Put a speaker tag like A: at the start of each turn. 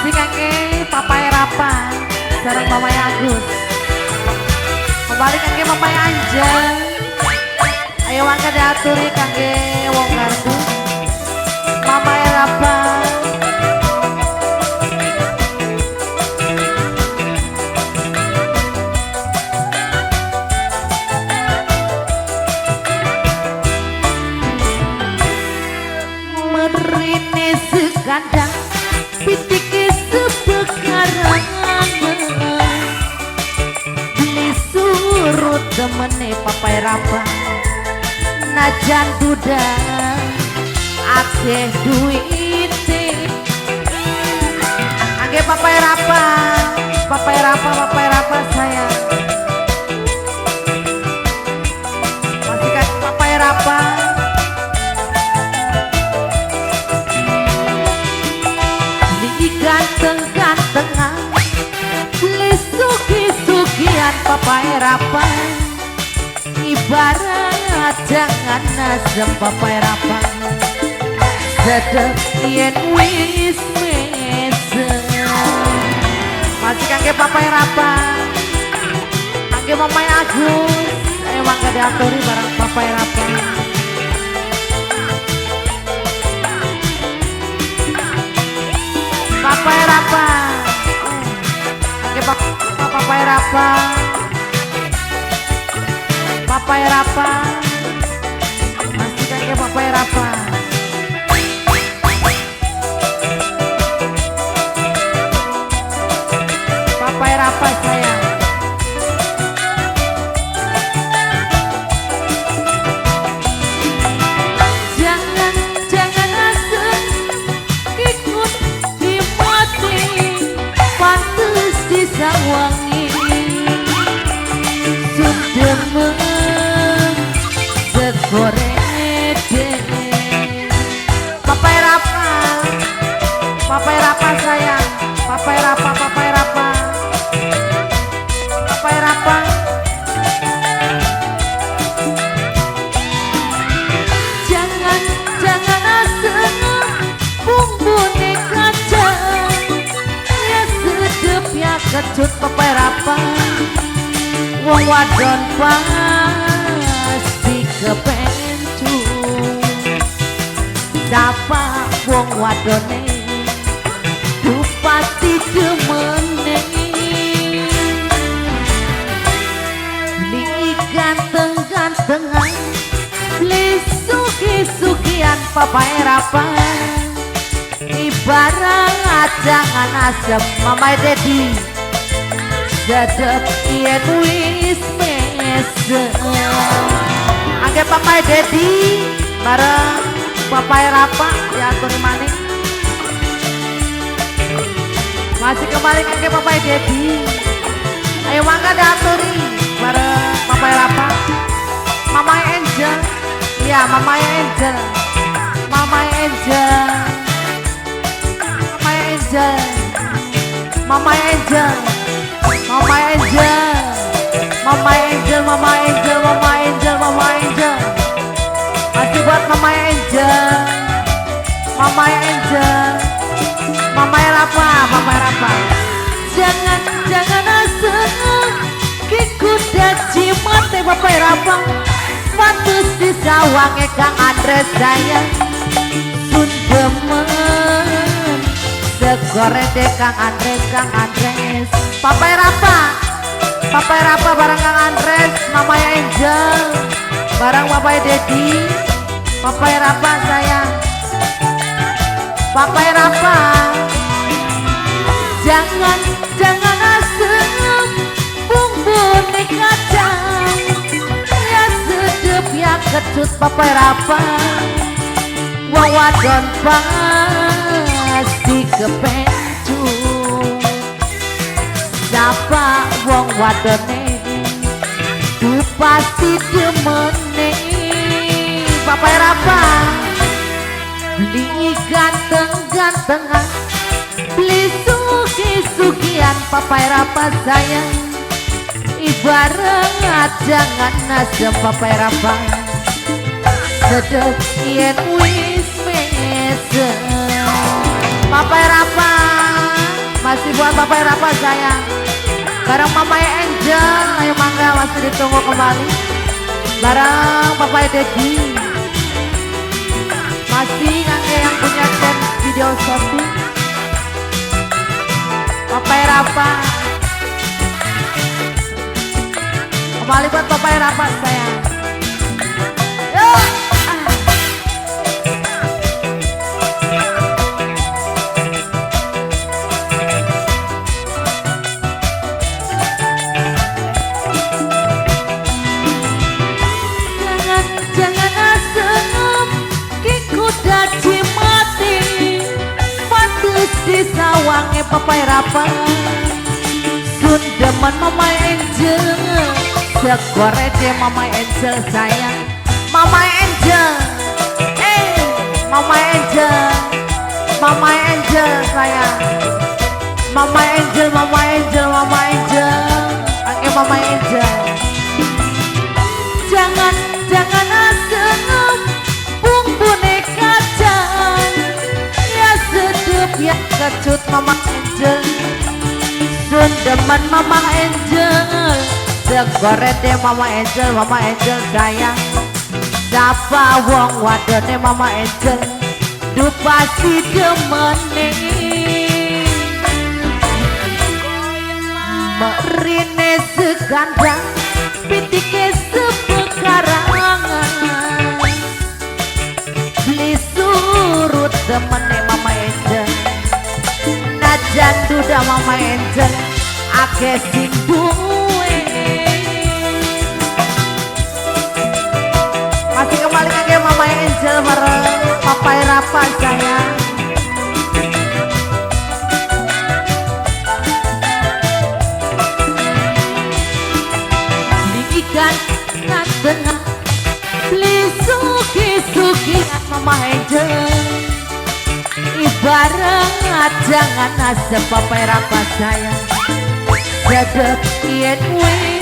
A: Masih kangge Papai Rapa sareng Mamai Agus. Kembali kangge Mamai Anjang. Ayo mangga diaturi kangge wong gardu. Mamai Rapa. Merine sekandang pitike sebekarangan beli surut temene Papai Rapa najan duda akeh duwite. Angge Papai Rapa, Papai Rapa, Papai Rapa sayang. Masih kan Papai Rapa. Ganteng-gantengan beli sugi-sugian Papai Rapa ibarat jangan nasem Papai Rapa sedep yen wis mesem. Masih kangge Papai Rapa, kangge Mamai Agus. Ayo mangga diaturi bareng Papai Rapa. Papai Rapa, oke Papai Rapa, Papai Rapa, masih kangge Papai Rapa. Papai Rapa sayang. Jangan jangan asem ikut dimati pantes disawangi sundemen segorede. Papai Rapa, Papai Rapa sayang, Papai Rapa, Papai Rapa, Papai Rapa. Jangan jangan asem bumbune kacang ya sedep ya kecut Papai Rapa wong wadon pasti kepencut. Sapa wong wadone ku pasti demene. Beli ganteng-gantengan beli sugi-sugian Papai Rapa ibarat jangan asem Mamai Dedi sedep yen wis mesem. Angge Papai Dedi bareng Papai Rapa diaturi maning. Masih kembali kangge Papai Dedi. Ayo mangga diaturi bareng Papai Rapa. Mamai Angel, ya Mamai Angel, Mamai Angel, Mamai Angel, Mamai Angel, Mamai Angel, Mamai Angel, Mamai Angel, Mamai Angel, Mamai Angel. Masih buat Mamai Angel, Mamai Angel, Mamai Rapa, Mamai Rapa. Jangan jangan asem kikuda cimate Papai Rapa pantes disawange Kang Andres sayang sundemen segorede Kang Andres, Kang Andres. Papai Rapa, Papai Rapa bareng Kang Andres, Mamai Angel bareng Papai Dedi. Papai Rapa sayang, Papai Rapa. Jangan jangan asem bumbune kacang ya sedep ya kecut Papai Rapa wong wadon pasti kepencut. Sapa wong wadone ku pasti demene. Papai Rapa beli ganteng-gantengan beli sugi-sugian Papai Rapa sayang ibarat jangan asem Papai Rapa sedep yen wis mesem. Papai Rapa. Masih buat Bapak Rafa sayang. Bareng Mama Angel, ayo mangga masih ditunggu kembali. Bareng Bapak Dedi. Masih ngangge yang punya tim video shopping. Bapak Rafa. Kembali buat Bapak Rafa sayang. Yuk. Jangan asem ki kuda mati pantes disawange Papai Rafa. Sundeman Mama Angel, segorete Mama Angel sayang. Mama Angel, Mama Angel, Mama Angel sayang. Mama Angel, Mama Angel, Mama Angel, oke Mama Angel. Jangan jangan asem bumbune kacang, ya sedep ya kecut Mama Angel. Sundeman Mama Angel, segorete Mama Angel, Mama Angel sayang. Sapa wong wadone Mama Angel, du pasti demene. Merine segandang, pitike sepekarangan. Beli surut demene Mama Angel, najan duda Mama Angel, akeh sing duwe. Masih kembali ke Mama Angel bareng Papai Rafa sayang. Beli ikan tengah, beli suki-suki Mama Angel. Ibarat jangan asep Papai Rafa sayang. Sedep yen wis